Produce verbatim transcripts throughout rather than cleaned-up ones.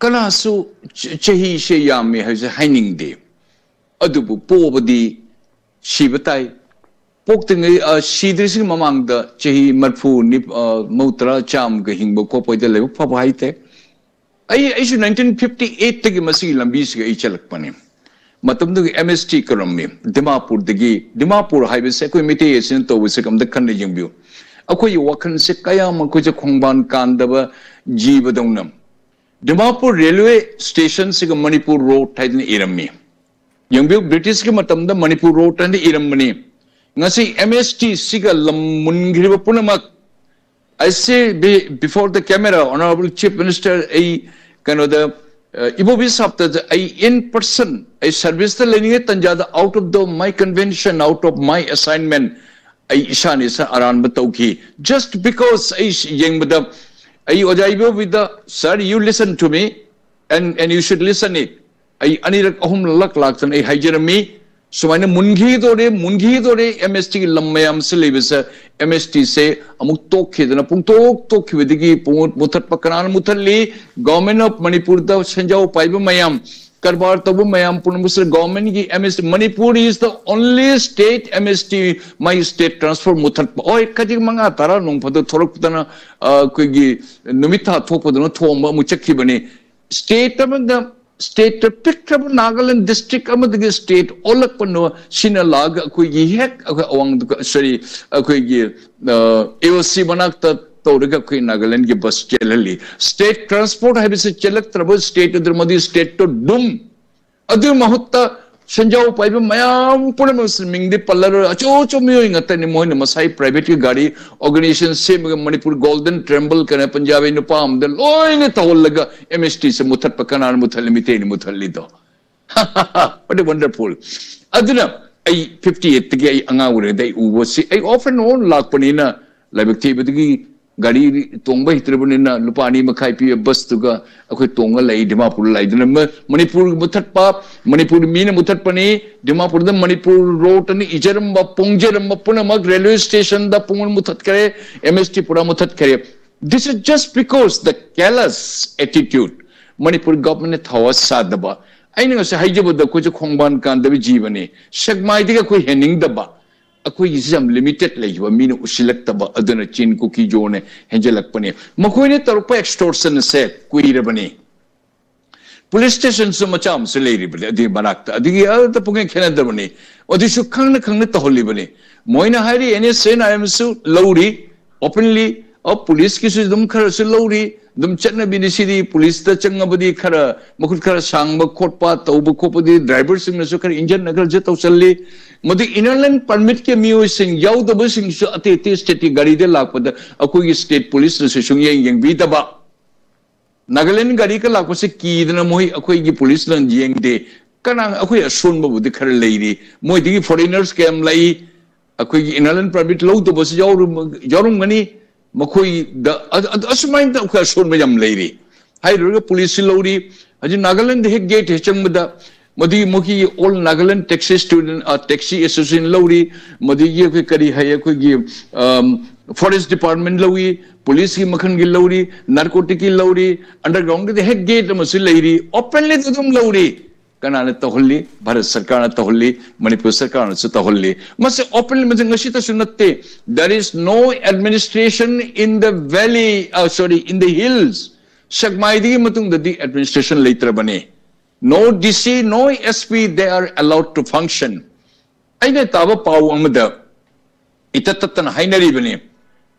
ꯀꯅꯥꯁꯨ ꯆ- ꯆꯍꯤꯁꯦ ꯌꯥꯝꯃꯦ ꯍꯥꯏꯁꯦ ꯍꯥꯏꯅꯤꯡꯗꯦ꯫ ꯑꯗꯨꯕꯨ ꯄꯣꯕꯗꯤ ꯁꯤꯕ ꯇꯥꯏ꯫ ꯄꯣꯛꯇ꯭ꯔꯤꯉꯩ ꯑ, ꯁꯤꯗ꯭ꯔꯤꯁꯤꯒꯤ ꯃꯃꯥꯡꯗ ꯆꯍꯤ ꯃꯔꯐꯨ ꯅꯤꯐ- ꯑ, ꯃꯧꯗ꯭ꯔꯥ ꯆꯥꯝꯃꯒ ꯍꯤꯡꯕ ꯈꯣꯠꯄꯗ ꯂꯥꯏꯕꯛ ꯐꯕ ꯍꯥꯏꯇꯦ꯫ ꯑꯩ ꯑꯩꯁꯨ ꯅꯥꯏꯟꯇꯤꯟ ꯐꯤꯐꯇꯤ ꯑꯩꯠꯇꯒꯤ ꯃꯁꯤꯒꯤ ꯂꯝꯕꯤꯁꯤꯒ ꯑꯩ ꯆꯠꯂꯛꯄꯅꯤ꯫ ꯃꯇꯝꯗꯨꯒꯤ ꯑꯦꯝ ꯑꯦꯁ ꯇꯤ ꯀꯧꯔꯝꯃꯤ꯫ ꯗꯤꯃꯥꯄꯨꯔꯗꯒꯤ, ꯗꯤꯃꯥꯄꯨꯔ ꯍꯥꯏꯕꯁꯦ ꯑꯩꯈꯣꯏ ꯃꯩꯇꯩ ꯑꯁꯤꯅ ꯇꯧꯕꯁꯦ ꯑꯝꯇ ꯈꯟꯅ ꯌꯦꯡꯕꯤꯌꯨ꯫ ꯑꯩꯈꯣꯏꯒꯤ ꯋꯥꯈꯜꯁꯦ ꯀꯌꯥꯝ ꯑꯩꯈꯣꯏꯁꯦ ꯈꯣꯡꯕꯥꯟ ꯀꯥꯟꯗꯕ ꯖꯤꯕꯗꯧꯅ꯫ ꯗꯤꯃꯥꯄꯨꯔ ꯔꯦꯜꯋꯦ ꯁ꯭ꯇꯦꯁꯟꯁꯤꯒ ꯃꯅꯤꯄꯨꯔ ꯔꯣꯗ ꯍꯥꯏꯗꯅ ꯏꯔꯝꯃꯤ꯫ ꯌꯦꯡꯕꯤꯌꯨ, ꯕ꯭ꯔꯤꯇꯤꯁꯀꯤ ꯃꯇꯝꯗ ꯃꯅꯤꯄꯨꯔ ꯔꯣꯗ ꯍꯥꯏꯅ ꯏꯔꯝꯕꯅꯤ꯫ ꯉꯁꯤ ꯑꯦꯝ ꯑꯦꯁ ꯇꯤ ꯁꯤꯒ ꯂꯝ ꯃꯨꯟꯈ꯭ꯔꯤꯕ ꯄꯨꯝꯅꯃꯛ, I say be- before the camera, Honorable Chief Minister, ꯑꯩ ꯀꯩꯅꯣꯗ, ꯑ, ꯏꯕꯣꯕꯤ ꯁꯥꯞꯇꯗ ꯑꯩ in person, ꯑꯩ ꯁꯔꯚꯤꯁꯇ ꯂꯩꯅꯤꯡꯉꯩ ꯇꯟꯖꯥꯗ out of the my convention, out of my assignment, ꯑꯩ ꯏꯁꯥꯅ ꯏꯁꯥ ꯑꯔꯥꯟꯕ ꯇꯧꯈꯤ꯫ Just because ꯑꯩ ꯌꯦꯡꯕꯗ, ꯑꯩ ꯑꯣꯖꯥ ꯏꯕꯣꯕꯤꯗ, "Sir, you listen to me, and, and you should listen it." ꯑꯩ ꯑꯅꯤꯔꯛ ꯑꯍꯨꯝꯂꯛ ꯂꯥꯛꯇꯅ ꯑꯩ ꯍꯥꯏꯖꯔꯝꯃꯤ꯫ ꯁꯨꯃꯥꯏꯅ ꯃꯨꯟꯈꯤꯗꯣꯔꯦ, ꯃꯨꯟꯈꯤꯗꯣꯔꯦ, ꯑꯦꯝ ꯑꯦꯁ ꯇꯤꯒꯤ ꯂꯝ ꯃꯌꯥꯝꯁꯤ ꯂꯩꯕꯁꯦ, ꯑꯦꯝ ꯑꯦꯁ ꯇꯤꯁꯦ ꯑꯃꯨꯛ ꯇꯣꯛꯈꯤꯗꯅ, ꯄꯨꯡꯇꯣꯛ ꯇꯣꯛꯈꯤꯕꯗꯒꯤ ꯄꯨꯡꯃꯨꯠ ꯃꯨꯊꯠꯄ ꯀꯅꯥꯅ ꯃꯨꯊꯠꯂꯤ? Government of ꯃꯅꯤꯄꯨꯔꯗ ꯁꯦꯟꯖꯥꯎ ꯄꯥꯏꯕ ꯃꯌꯥꯝ, ꯀꯔꯕꯥꯔ ꯇꯧꯕ ꯃꯌꯥꯝ ꯄꯨꯝꯅꯃꯛꯁꯦ ꯒꯣꯔꯃꯦꯟꯒꯤ M S T, Manipur is the only state M S T, my state transfer ꯃꯨꯊꯠꯄ꯫ ꯍꯣꯏ, ꯈꯖꯤꯛ ꯃꯉꯥ ꯇꯔꯥ ꯅꯣꯡ ꯐꯥꯗꯣꯛ ꯊꯣꯛꯂꯛꯄꯗꯅ, ꯑ, ꯑꯩꯈꯣꯏꯒꯤ ꯅꯨꯃꯤꯠ ꯊꯥ ꯊꯣꯛꯄꯗꯅ ꯊꯣꯡꯕ ꯑꯃꯨꯛ ꯆꯠꯈꯤꯕꯅꯤ꯫ ꯁ꯭ꯇꯦꯠ ꯑꯃꯗ, ꯁ꯭ꯇꯦꯠꯇ ꯄꯤꯛꯈ꯭ꯔꯕ ꯅꯥꯒꯥꯂꯦꯟ ꯗꯤꯁꯇ꯭ꯔꯤꯛ ꯑꯃꯗꯒꯤ ꯁ꯭ꯇꯦꯠ ꯑꯣꯜꯂꯛꯄꯅꯣ, ꯁꯤꯅ ꯂꯥꯛꯑꯒ ꯑꯩꯈꯣꯏꯒꯤ ꯍꯦꯛ ꯑꯩꯈꯣꯏ ꯑꯋꯥꯡ, ꯁꯣꯔꯤ, ꯑꯩꯈꯣꯏꯒꯤ, ꯑ, ꯑꯦ ꯑꯣ ꯁꯤ ꯃꯅꯥꯛꯇ ꯇꯧꯔꯒ ꯑꯩꯈꯣꯏ ꯅꯥꯒꯥꯂꯦꯟꯒꯤ ꯕꯁ ꯆꯦꯜꯍꯜꯂꯤ꯫ ꯁ꯭ꯇꯦꯠ ꯇ꯭ꯔꯥꯟꯁꯄꯣꯔꯠ ꯍꯥꯏꯕꯁꯤ ꯆꯦꯜꯂꯛꯇ꯭ꯔꯕ ꯁ꯭ꯇꯦꯠ ꯑꯗꯨ ꯃꯗꯨ ꯁ꯭ꯇꯦꯠꯇꯣ ꯗꯨꯝ꯫ ꯑꯗꯨ ꯃꯍꯨꯠꯇ ꯁꯦꯟꯖꯥꯎ ꯄꯥꯏꯕ ꯃꯌꯥꯝ ꯄꯨꯝꯅꯃꯛꯁꯤ ꯃꯤꯡꯗꯤ ꯄꯜꯂꯔꯣꯏ, ꯑꯆꯧ ꯑꯆꯧ ꯃꯤꯑꯣꯏ ꯉꯥꯛꯇꯅꯤ꯫ ꯃꯣꯏꯅ ꯃꯁꯥꯒꯤ ꯄ꯭ꯔꯥꯏꯚꯦꯠꯀꯤ ꯒꯥꯔꯤ ꯑꯣꯔꯒꯅꯥꯏꯖꯦꯁꯟ ꯁꯦꯝꯃꯒ ꯃꯅꯤꯄꯨꯔ ꯒꯣꯜꯗꯟ ꯇ꯭ꯔꯦꯝꯕꯜ ꯀꯅ ꯄꯟꯖꯥꯕꯤ ꯅꯨꯄꯥ ꯑꯃꯗ ꯂꯣꯏꯅ ꯇꯧꯍꯜꯂꯒ ꯑꯦꯝ ꯑꯦꯁ ꯇꯤꯁꯦ ꯃꯨꯊꯠꯄ꯫ ꯀꯅꯥꯅ ꯃꯨꯊꯠꯂꯤ? ꯃꯤꯇꯩꯅ ꯃꯨꯊꯠꯂꯤꯗꯣ꯫ What a wonderful. ꯑꯗꯨꯅ ꯑꯩ ꯐꯤꯐꯇꯤ ꯑꯩꯠꯇꯒꯤ ꯑꯩ ꯑꯉꯥꯡ ꯑꯣꯏꯔꯤꯉꯩꯗ ꯑꯩ ꯎꯕꯁꯤ, ꯑꯩ off and on ꯂꯥꯛꯄꯅꯤꯅ, ꯂꯥꯏꯕꯛ ꯊꯤꯕꯗꯒꯤ ꯒꯥꯔꯤ ꯇꯣꯡꯕ ꯍꯩꯇ꯭ꯔꯕꯅꯤꯅ ꯂꯨꯄꯥ ꯑꯅꯤ ꯃꯈꯥꯏ ꯄꯤꯕ ꯕꯁꯇꯨꯒ ꯑꯩꯈꯣꯏ ꯇꯣꯡꯉ ꯂꯩ ꯗꯤꯃꯥꯄꯨꯔ ꯂꯥꯏꯗꯨꯅ꯫ ꯃ-, ꯃꯅꯤꯄꯨꯔ ꯃꯨꯊꯠꯄ, ꯃꯅꯤꯄꯨꯔ ꯃꯤꯅ ꯃꯨꯊꯠꯄꯅꯤ꯫ ꯗꯤꯃꯥꯄꯨꯔꯗ ꯃꯅꯤꯄꯨꯔ ꯔꯣꯗ ꯑꯅ ꯏꯖꯔꯝꯕ, ꯄꯣꯡꯖꯔꯝꯕ ꯄꯨꯝꯅꯃꯛ ꯔꯦꯜꯋꯦ ꯁ꯭ꯇꯦꯁꯟꯗ ꯄꯨꯡ ꯃꯨꯊꯠꯈ꯭ꯔꯦ, ꯑꯦꯝ ꯑꯦꯁ ꯇꯤ ꯄꯨꯔꯥ ꯃꯨꯊꯠꯈ꯭ꯔꯦ꯫ This is just because the callous attitude. Manipur ꯒꯚꯔꯟꯃꯦꯟꯅ ꯊꯋꯥ ꯁꯥꯗꯕ, ꯑꯩꯅ ꯉꯁꯥꯏ ꯍꯥꯏꯖꯕꯗ ꯑꯩꯈꯣꯏꯁꯨ ꯈꯣꯡꯕꯥꯟ ꯀꯥꯟꯗꯕ ꯖꯤꯕꯅꯤ, ꯁꯦꯛꯃꯥꯏꯗꯒꯤ ꯑꯩꯈꯣꯏ ꯍꯦꯟꯅꯤꯡꯗꯕ, ꯑꯩꯈꯣꯏꯒꯤꯁꯤ ꯌꯥꯝ ꯂꯤꯃꯤꯇꯦꯠ ꯂꯩꯈꯤꯕ, ꯃꯤꯅ ꯎꯁꯤꯜꯂꯛꯇꯕ, ꯑꯗꯨꯅ ꯆꯤꯟ ꯀꯨꯀꯤ ꯖꯣꯅ ꯍꯦꯟꯖꯜꯂꯛꯄꯅꯤ꯫ ꯃꯈꯣꯏꯅ ꯇꯧꯔꯛꯄ ꯑꯦꯛꯁꯇꯣꯔꯁꯟꯁꯦ ꯀꯨꯏꯔꯕꯅꯤ꯫ ꯄꯨꯂꯤꯁ ꯁ꯭ꯇꯦꯁꯟꯁꯨ ꯃꯆꯥ ꯑꯃꯁꯨ ꯂꯩꯔꯤꯕꯅꯤ ꯑꯗꯨꯒꯤ ꯃꯅꯥꯛꯇ, ꯑꯗꯨꯒꯤ ꯑꯗ ꯄꯨꯡꯈꯦꯟ ꯈꯦꯠꯅꯗꯕꯅꯤ꯫ ꯑꯗꯨꯁꯨ ꯈꯪꯅ ꯈꯪꯅ ꯇꯧꯍꯜꯂꯤꯕꯅꯤ꯫ ꯃꯣꯏꯅ ꯍꯥꯏꯔꯤ ꯑꯦꯟ ꯑꯦꯁ ꯑꯦꯟ ꯑꯥꯏ ꯑꯦꯝꯁꯨ ꯂꯧꯔꯤ, ꯑꯣꯄꯟꯂꯤ꯫ ꯄꯨꯂꯤꯁꯀꯤꯁꯨ ꯑꯗꯨꯝ ꯈꯔꯁꯨ ꯂꯧꯔꯤ꯫ ꯑꯗꯨꯝ ꯆꯠꯅꯕꯤꯅꯤ ꯁꯤꯗꯤ, ꯄꯨꯂꯤꯁꯇ ꯆꯪꯉꯕꯗꯤ ꯈꯔ ꯃꯈꯨꯠ ꯈꯔ ꯁꯥꯡꯕ ꯈꯣꯠꯄ ꯇꯧꯕ ꯈꯣꯠꯄꯗꯤ ꯗ꯭ꯔꯥꯏꯚꯔꯁꯤꯡꯅꯁꯨ ꯈꯔ ꯏꯟꯖꯟꯅ ꯈꯔꯁꯨ ꯇꯧꯁꯜꯂꯤ꯫ ꯃꯗꯨ ꯏꯅꯔ ꯂꯥꯏꯟ ꯄꯔꯃꯤꯠꯀꯤ ꯃꯤꯑꯣꯏꯁꯤꯡ ꯌꯥꯎꯗꯕꯁꯤꯡꯁꯨ ꯑꯇꯩ ꯑꯇꯩ ꯁ꯭ꯇꯦꯠꯀꯤ ꯒꯥꯔꯤꯗ ꯂꯥꯛꯄꯗ ꯑꯩꯈꯣꯏꯒꯤ ꯁ꯭ꯇꯦꯠ ꯄꯨꯂꯤꯁꯅꯁꯨ ꯁꯨꯡꯌꯦꯡ ꯌꯦꯡꯕꯤꯗꯕ꯫ ꯅꯥꯒꯥꯂꯦꯟ ꯒꯥꯔꯤꯒ ꯂꯥꯛꯄꯁꯦ ꯀꯤꯗꯅ ꯃꯣꯏ ꯑꯩꯈꯣꯏꯒꯤ ꯄꯨꯂꯤꯁꯅ ꯌꯦꯡꯗꯦ꯫ ꯀꯅꯥ ꯑꯩꯈꯣꯏ ꯑꯁꯣꯟꯕꯕꯨꯗꯤ ꯈꯔ ꯂꯩꯔꯤ, ꯃꯣꯏꯗꯒꯤ ꯐꯣꯔꯦꯅꯔꯁ ꯀꯌꯥꯝ ꯂꯥꯛꯏ, ꯑꯩꯈꯣꯏꯒꯤ ꯏꯅꯔ ꯂꯥꯏꯟ ꯄꯔꯃꯤꯠ ꯂꯧꯗꯕꯁꯨ ꯌꯥꯎꯔꯝ-, ꯌꯥꯎꯔꯝꯒꯅꯤ꯫ ꯃꯈꯣꯏꯗ ꯑ-, ꯑ-, ꯑꯁꯨꯃꯥꯏꯅ ꯑꯩꯈꯣꯏ ꯑꯁꯣꯟꯕ ꯌꯥꯝ ꯂꯩꯔꯤ꯫ ꯍꯥꯏꯔꯨꯔꯒ ꯄꯨꯂꯤꯁꯁꯨ ꯂꯧꯔꯤ꯫ ꯍꯧꯖꯤꯛ ꯅꯥꯒꯥꯂꯦꯟꯗ ꯍꯦꯛ ꯒꯦꯠ ꯍꯦꯛ ꯆꯪꯕꯗ ꯃꯗꯨꯒꯤ ꯃꯈꯣꯏꯒꯤ ꯑꯣꯜ ꯅꯥꯒꯥꯂꯦꯟ ꯇꯦꯛꯁꯤ ꯁ꯭ꯇꯨꯗꯦꯟ, ꯑ, ꯇꯦꯛꯁꯤ ꯑꯦꯁꯣꯁꯤꯌꯦꯁꯟ ꯂꯧꯔꯤ꯫ ꯃꯗꯨꯒꯤ ꯑꯩꯈꯣꯏ ꯀꯔꯤ ꯍꯥꯏ, ꯑꯩꯈꯣꯏꯒꯤ, ꯑꯝ, ꯐꯣꯔꯦꯁ ꯗꯤꯄꯥꯔꯠꯃꯦꯟ ꯂꯧꯏ, ꯄꯨꯂꯤꯁꯀꯤ ꯃꯈꯜꯒꯤ ꯂꯧꯔꯤ, ꯅꯥꯔꯀꯣꯇꯤꯛꯀꯤ ꯂꯧꯔꯤ, ꯑꯟꯗꯔꯒ꯭ꯔꯥꯎꯟꯒꯤꯗꯤ ꯍꯦꯛ ꯒꯦꯠ ꯑꯃꯁꯨ ꯂꯩꯔꯤ, ꯑꯣꯄꯟꯂꯤ ꯑꯗꯨꯝ ꯂꯧꯔꯤ꯫ ꯀꯅꯥꯅ ꯇꯧꯍꯜꯂꯤ? ꯚꯥꯔꯠ ꯁꯔꯀꯥꯔꯅ ꯇꯧꯍꯜꯂꯤ, ꯃꯅꯤꯄꯨꯔ ꯁꯔꯀꯥꯔꯅꯁꯨ ꯇꯧꯍꯜꯂꯤ꯫ ꯃꯁꯤ ꯑꯣꯄꯟꯂꯤ, ꯃꯁꯤ ꯉꯁꯤꯇꯁꯨ ꯅꯠꯇꯦ꯫ There is no administration in the valley, uh, sorry, in the hills. ꯁꯦꯛꯃꯥꯏꯗꯒꯤ ꯃꯇꯨꯡꯗꯗꯤ administration ꯂꯩꯇ꯭ꯔꯕꯅꯤ꯫ No D C, no S P, they are allowed to function. ꯑꯩꯅ ꯇꯥꯕ ꯄꯥꯎ ꯑꯃꯗ ꯏꯇꯠ ꯇꯠꯇꯅ ꯍꯥꯏꯅꯔꯤꯕꯅꯤ꯫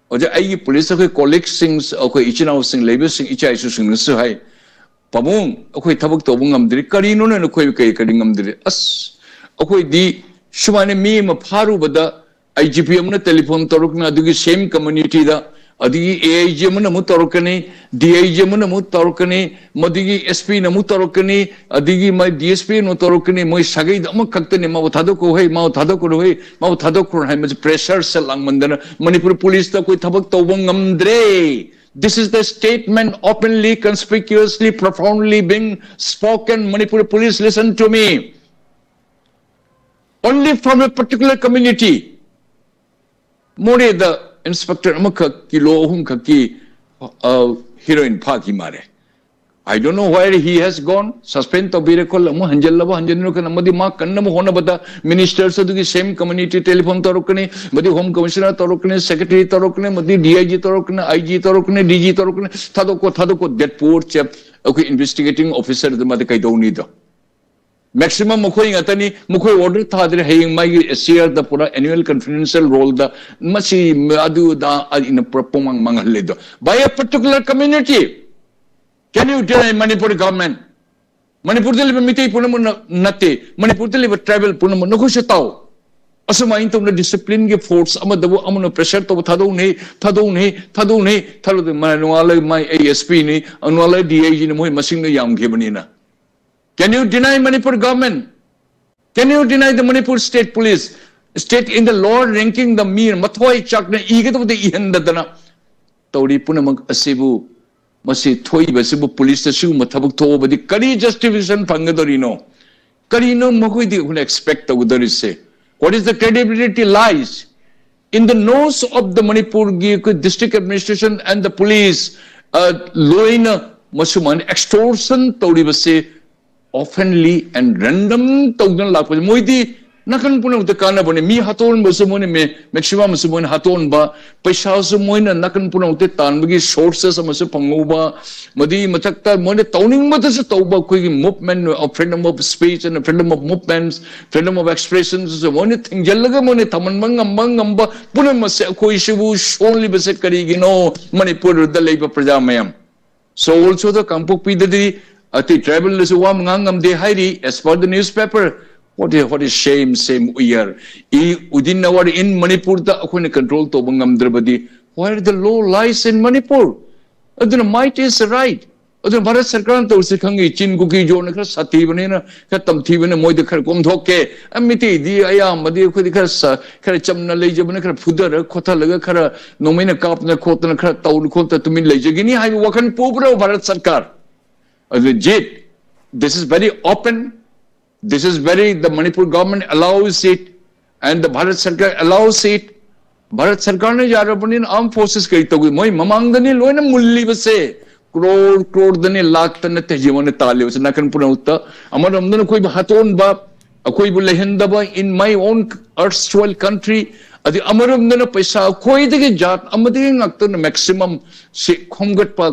ꯍꯧꯖꯤꯛ ꯑꯩꯒꯤ ꯄꯨꯂꯤꯁ ꯑꯩꯈꯣꯏ ꯀꯣꯂꯤꯛꯁꯤꯡ, ꯑꯩꯈꯣꯏ ꯏꯆꯤꯟ ꯏꯅꯥꯎꯁꯤꯡ ꯂꯩꯕꯁꯤꯡ, ꯏꯆꯥ ꯏꯁꯨꯁꯤꯡꯅꯁꯨ ꯍꯥꯏ, "ꯄꯥꯕꯨꯡ, ꯑꯩꯈꯣꯏ ꯊꯕꯛ ꯇꯧꯕ ꯉꯝꯗ꯭ꯔꯤ, ꯀꯔꯤꯅꯣꯅꯦ ꯅꯈꯣꯏ ꯀꯔꯤ ꯀꯔꯤ ꯉꯝꯗ꯭ꯔꯤ?" ꯑꯁ, ꯑꯩꯈꯣꯏꯗꯤ ꯁꯨꯃꯥꯏꯅ ꯃꯤ ꯑꯃ ꯐꯥꯔꯨꯕꯗ ꯑꯥꯏ ꯖꯤ ꯄꯤ ꯑꯃꯅ ꯇꯦꯂꯤꯐꯣꯟ ꯇꯧꯔꯛꯇꯅ ꯑꯗꯨꯒꯤ ꯁꯦꯝ ꯀꯝꯃ꯭ꯌꯨꯅꯤꯇꯤꯗ, ꯑꯗꯒꯤ ꯑꯦ ꯑꯥꯏ ꯖꯤ ꯑꯃꯅ ꯑꯃꯨꯛ ꯇꯧꯔꯛꯀꯅꯤ, ꯗꯤ ꯑꯥꯏ ꯖꯤ ꯑꯃꯅ ꯑꯃꯨꯛ ꯇꯧꯔꯛꯀꯅꯤ, ꯃꯗꯨꯒꯤ ꯑꯦꯁ ꯄꯤꯅ ꯑꯃꯨꯛ ꯇꯧꯔꯛꯀꯅꯤ, ꯑꯗꯒꯤ ꯃꯥꯏ ꯗꯤ ꯑꯦꯁ ꯄꯤꯅ ꯑꯃꯨꯛ ꯇꯧꯔꯛꯀꯅꯤ, ꯃꯣꯏ ꯁꯥꯒꯩꯗ ꯑꯃꯈꯛꯇꯅꯤ, "ꯃꯥꯕꯨ ꯊꯥꯗꯣꯛꯈ꯭ꯔꯣ ꯍꯩ, ꯃꯥꯕꯨ ꯊꯥꯗꯣꯛꯈ꯭ꯔꯣ ꯍꯩ, ꯃꯥꯕꯨ ꯊꯥꯗꯣꯛꯈ꯭ꯔꯣ" ꯍꯥꯏ꯫ ꯃꯁꯤ ꯄ꯭ꯔꯦꯁꯔꯁꯦ ꯂꯥꯡꯃꯟꯗꯅ ꯃꯅꯤꯄꯨꯔ ꯄꯨꯂꯤꯁꯇ ꯑꯩꯈꯣꯏ ꯊꯕꯛ ꯇꯧꯕ ꯉꯝꯗ꯭ꯔꯦ꯫ This is the statement openly, conspicuously, profoundly being spoken. Manipur police, listen to me. Only from a particular community. ꯃꯣꯔꯦꯗ ꯏꯟꯁꯄꯦꯛꯇꯔ ꯑꯃꯈꯛ ꯀꯤꯂꯣ ꯑꯍꯨꯝ ꯈꯛꯀꯤ, ꯑ, ꯍꯤꯔꯣꯏꯟ ꯐꯥꯈꯤ ꯃꯥꯜꯂꯦ꯫ I don't know where he has gone. Suspend ꯇꯧꯕꯤꯔꯦ ꯈꯣꯠꯂꯦ, ꯑꯃꯨꯛ ꯍꯟꯖꯤꯜꯂꯕ ꯍꯟꯖꯤꯟꯅꯨ ꯀꯅ ꯑꯃꯗꯤ ꯃꯥ ꯀꯟꯅꯕ ꯍꯣꯠꯅꯕꯗ ministers ꯑꯗꯨꯒꯤ same community telephone ꯇꯧꯔꯛꯀꯅꯤ, ꯑꯃꯗꯤ home commissioner ꯇꯧꯔꯛꯀꯅꯤ, secretary ꯇꯧꯔꯛꯀꯅꯤ, ꯑꯃꯗꯤ D I G ꯇꯧꯔꯛꯀꯅꯤ, I G ꯇꯧꯔꯛꯀꯅꯤ, D G ꯇꯧꯔꯛꯀꯅꯤ, ꯊꯥꯗꯣꯛꯀꯣ ꯊꯥꯗꯣꯛꯀꯣ, that poor chap, ꯑꯩꯈꯣꯏ investigating officer ꯑꯗꯨ ꯃꯥꯗꯤ ꯀꯩꯗꯧꯅꯤꯗꯣ? Maximum ꯃꯈꯣꯏ ꯉꯥꯛꯇꯅꯤ, ꯃꯈꯣꯏ order ꯊꯥꯗ꯭ꯔꯦ, ꯍꯌꯦꯡ ꯃꯥꯒꯤ S C R ꯗ ꯄꯨꯔꯥ annual conferential roll ꯗ ꯃꯁꯤ ꯑꯗꯨꯗ ꯑꯩꯅ ꯄꯨꯔꯥ ꯄꯨꯡꯃꯥꯡ ꯃꯥꯡꯍꯜꯂꯦꯗꯣ꯫ By a particular community, can you deny Manipur government? ꯃꯅꯤꯄꯨꯔꯗ ꯂꯩꯕ ꯃꯤꯇꯩ ꯄꯨꯝꯅꯃꯛꯅ ꯅꯠꯇꯦ, ꯃꯅꯤꯄꯨꯔꯗ ꯂꯩꯕ tribal ꯄꯨꯝꯅꯃꯛ ꯅꯈꯣꯏꯁꯨ ꯇꯥꯎ꯫ ꯑꯁꯨꯃꯥꯏꯅ ꯇꯧꯅ discipline ꯒꯤ force ꯑꯃꯗꯕꯨ ꯑꯃꯅ pressure ꯇꯧꯕ ꯊꯥꯗꯣꯛꯅꯩ, ꯊꯥꯗꯣꯛꯅꯩ, ꯊꯥꯗꯣꯛꯅꯩ, ꯊꯥꯗꯣꯛꯅꯩ, ꯃꯥ ꯅꯣꯡꯉꯥꯜꯂꯒ ꯃꯥꯏ A S P ꯅꯤ, ꯅꯣꯡꯉꯥꯜꯂꯒ D I G ꯅꯤ, ꯃꯣꯏ ꯃꯁꯤꯡꯗꯣ ꯌꯥꯝꯈꯤꯕꯅꯤꯅ꯫ Can you deny Manipur government? Can you deny the Manipur state police? State in the lower ranking ꯗ ꯃꯤ ꯃꯊ꯭ꯋꯥꯏ ꯆꯥꯛꯅ ꯏꯒꯗꯕꯗ ꯏꯍꯟꯗꯗꯅ ꯇꯧꯔꯤ ꯄꯨꯝꯅꯃꯛ ꯑꯁꯤꯕꯨ, ꯃꯁꯤ ꯊꯣꯛꯏꯕꯁꯤꯕꯨ police ꯇ ꯁꯤꯒꯨꯝꯕ ꯊꯕꯛ ꯊꯣꯛꯑꯕꯗꯤ ꯀꯔꯤ justification ꯐꯪꯒꯗꯧꯔꯤꯅꯣ? ꯀꯔꯤꯅꯣ ꯃꯈꯣꯏꯗꯤ ꯑꯩꯈꯣꯏꯅ expect ꯇꯧꯒꯗꯧꯔꯤꯁꯦ? What is the credibility lies in the nose of the Manipur ꯒꯤ ꯑꯩꯈꯣꯏ district administration and the police, ꯑ, ꯂꯣꯏꯅ ꯃꯁꯨꯃꯥꯏꯅ extortion ꯇꯧꯔꯤꯕꯁꯦ openly and random ꯇꯧꯗꯨꯅ ꯂꯥꯛꯄꯁꯦ ꯃꯣꯏꯗꯤ ꯅꯥꯀꯟ ꯄꯨꯝꯅꯃꯛꯇ ꯀꯥꯟꯅꯕꯅꯦ꯫ ꯃꯤ ꯍꯥꯠꯇꯣꯛꯍꯟꯕꯁꯨ ꯃꯣꯏꯅ ꯃꯦ-, maximum ꯁꯨ ꯃꯣꯏꯅ ꯍꯥꯠꯇꯣꯛꯍꯟꯕ, ꯄꯩꯁꯥꯁꯨ ꯃꯣꯏꯅ ꯅꯥꯀꯟ ꯄꯨꯝꯅꯃꯛꯇ ꯇꯥꯟꯕꯒꯤ sources ꯑꯃꯁꯨ ꯐꯪꯍꯧꯕ, ꯃꯗꯨꯒꯤ ꯃꯊꯛꯇ ꯃꯣꯏꯅ ꯇꯧꯅꯤꯡꯕꯗꯁꯨ ꯇꯧꯕ, ꯑꯩꯈꯣꯏꯒꯤ movement of freedom of speech and freedom of movements, freedom of expression ꯁꯨ ꯃꯣꯏꯅ ꯊꯤꯡꯖꯤꯜꯂꯒ ꯃꯣꯏꯅ ꯊꯝꯍꯟꯕ ꯉꯝꯕ ꯉꯝꯕ ꯄꯨꯝꯅꯃꯛꯁꯦ ꯑꯩꯈꯣꯏꯁꯤꯕꯨ ꯁꯣꯜꯂꯤꯕꯁꯦ ꯀꯔꯤꯒꯤꯅꯣ? ꯃꯅꯤꯄꯨꯔꯗ ꯂꯩꯕ ꯄ꯭ꯔꯖꯥ ꯃꯌꯥꯝ꯫ So also the ꯀꯥꯡꯄꯣꯛꯄꯤꯗꯗꯤ ꯑꯇꯩ tribal ꯗꯁꯨ ꯋꯥ ꯉꯥꯡ ꯉꯝꯗꯦ ꯍꯥꯏꯔꯤ, as per the newspaper. What a, what a shame, shame we are. E-, within our, in ꯃꯅꯤꯄꯨꯔꯗ ꯑꯩꯈꯣꯏꯅ control ꯇꯧꯕ ꯉꯝꯗ꯭ꯔꯕꯗꯤ, where the law lies in Manipur? ꯑꯗꯨꯅ might is right. ꯑꯗꯨꯅ ꯚꯥꯔꯠ ꯁꯔꯀꯥꯔꯅ ꯇꯧꯔꯤꯁꯤ ꯈꯪꯉꯤ, ꯆꯤꯟ ꯀꯨꯀꯤ ꯖꯣꯅ ꯈꯔ ꯁꯥꯊꯤꯕꯅꯤꯅ, ꯈꯔ ꯇꯝꯊꯤꯕꯅ ꯃꯣꯏꯗ ꯈꯔ ꯀꯣꯝꯊꯣꯛꯀꯦ꯫ ꯑ, ꯃꯤꯇꯩꯗꯤ ꯑꯌꯥꯝꯕꯗꯤ ꯑꯩꯈꯣꯏꯗꯤ ꯈꯔ ꯁ-, ꯈꯔ ꯆꯝꯅ ꯂꯩꯖꯕꯅ ꯈꯔ ꯐꯨꯊꯔ ꯈꯣꯠꯊꯜꯂꯒ ꯈꯔ ꯅꯣꯡꯃꯩꯅ ꯀꯥꯞꯇꯅ ꯈꯣꯠꯇꯅ ꯈꯔ ꯇꯧ ꯈꯣꯠꯇ ꯇꯨꯃꯤꯟ ꯂꯩꯖꯒꯅꯤ ꯍꯥꯏꯕ ꯋꯥꯈꯜ ꯄꯨꯕ꯭ꯔꯣ ꯚꯥꯔꯠ ꯁꯔꯀꯥꯔ? ꯑꯗꯨ ꯖꯤꯠ, this is very open, this is very, the Manipur government allows it and the Bharat ꯁꯔꯀꯥꯔ allows it. ꯚꯥꯔꯠ ꯁꯔꯀꯥꯔꯅ ꯌꯥꯔꯕꯅꯤꯅ armed forces ꯀꯔꯤ ꯇꯧꯒꯦ? ꯃꯣꯏ ꯃꯃꯥꯡꯗꯅꯤ ꯂꯣꯏꯅ ꯃꯨꯜꯂꯤꯕꯁꯦ꯫ ꯀ꯭ꯔꯣꯔ ꯀ꯭ꯔꯣꯔꯗꯅꯦ, ꯂꯥꯛꯇ ꯅꯠꯇꯦ ꯍꯧꯖꯤꯛ ꯑꯩꯉꯣꯟꯗ ꯇꯥꯜꯂꯤꯕꯁꯦ ꯅꯥꯀꯟ ꯄꯨꯝꯅꯃꯛꯇ꯫ ꯑꯃꯔꯣꯝꯗꯅ ꯑꯩꯈꯣꯏꯕꯨ ꯍꯥꯠꯇꯣꯛꯍꯟꯕ, ꯑꯩꯈꯣꯏꯕꯨ ꯂꯩꯍꯟꯗꯕ in my own erstwhile country, ꯑꯗꯩ ꯑꯃꯔꯣꯝꯗꯅ ꯄꯩꯁꯥ ꯑꯩꯈꯣꯏꯗꯒꯤ ꯖꯥꯠ ꯑꯃꯗꯒꯤ ꯉꯥꯛꯇꯅ maximum ꯁꯤ ꯈꯣꯝꯒꯠꯄ,